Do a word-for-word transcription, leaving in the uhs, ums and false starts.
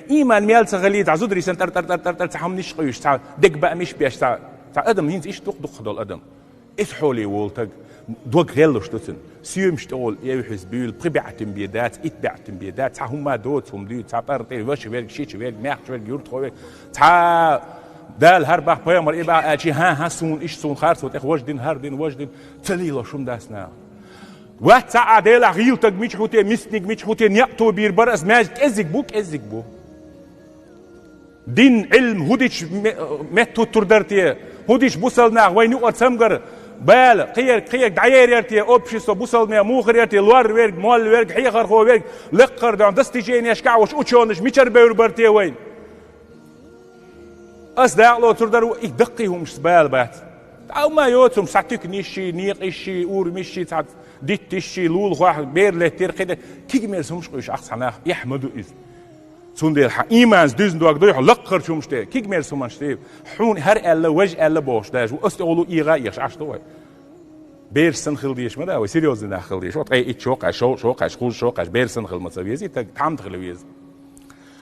Иман мел ца гӀалий, цхьа зударий санна тӀар-тӀар-тӀар-тӀар-тӀар, цхьа хӀуманаш къуьйсуш, цхьа дегабаамаш беш, цхьа, цхьа адам хӀинца иштта дукха-дукха дола адам. Эса хьоле волу таг, дог гӀеллуш ду цуьнан, соьмаш тӀе гӀолла эвхьаза буьйлу, пхи баьӀтин бен дац, итт баьӀтин бен дац, цхьа хӀумма доцу хӀума дуьйцу, цхьа тӀара тӀе ваша верг, шича верг, маьхча верг, юьртахо верг, цхьа Дала хӀара баккха пайхамар и баккха аьлча, хӀан-хӀа, суна иштта, суна харцо тӀех важа дина, хӀара дина, важа дина, ца лелош хӀума дац наха. Вац цхьа а Делахь гӀийла таг мича хӀу те, мисниг мича хӀу те, некъ тобийр бара ас маьждиг, кӀеззиг бу, кӀеззиг бу. Дин, Ӏилм, хӀу дича ме-, меттахӀуттур дара те, хӀу дича бусалба нах вайна юкъара цамгар, бала, кхиерг, кхиерг дӀаеряр те, общество, бусалба муха яр те, лор верг, молла верг, хьехархо верг, лекхара дон, достиженешкахь волуш учёныш мичара бевр бара те вайна? Ас дакъа лоцур дара, и даккхий хӀумашца бала бац. ТӀаккха ма йоцу хӀумаш, цхьа туьканаш, некъаш, урамаш, цхьа дитташ, лулахошка бер леттера кхидӀа, кигамерса хӀумаш къуьйсуш ахча цхьа нах, эхь ма ду иза. Цундела хьан иманца дуьзна дог дуй хьо лаккхарчу хӀумаш тӀе, кигамерса хӀуманаш тӀе, хьуна хӀара аьлла, важа аьлла бохуш даьш ву, ас тӀе гӀолу ийгӀа а ехаш Ӏаш ду вай. Бераш санна хила дезаш ма да вай, серьёзный нах хила дезаш. Вот, ткъе итт шо кхаьш, шо, шо кхаьш, кхуза шо кхаьш, бераш санна хила ма ца везий, таг тхьамда хила веза.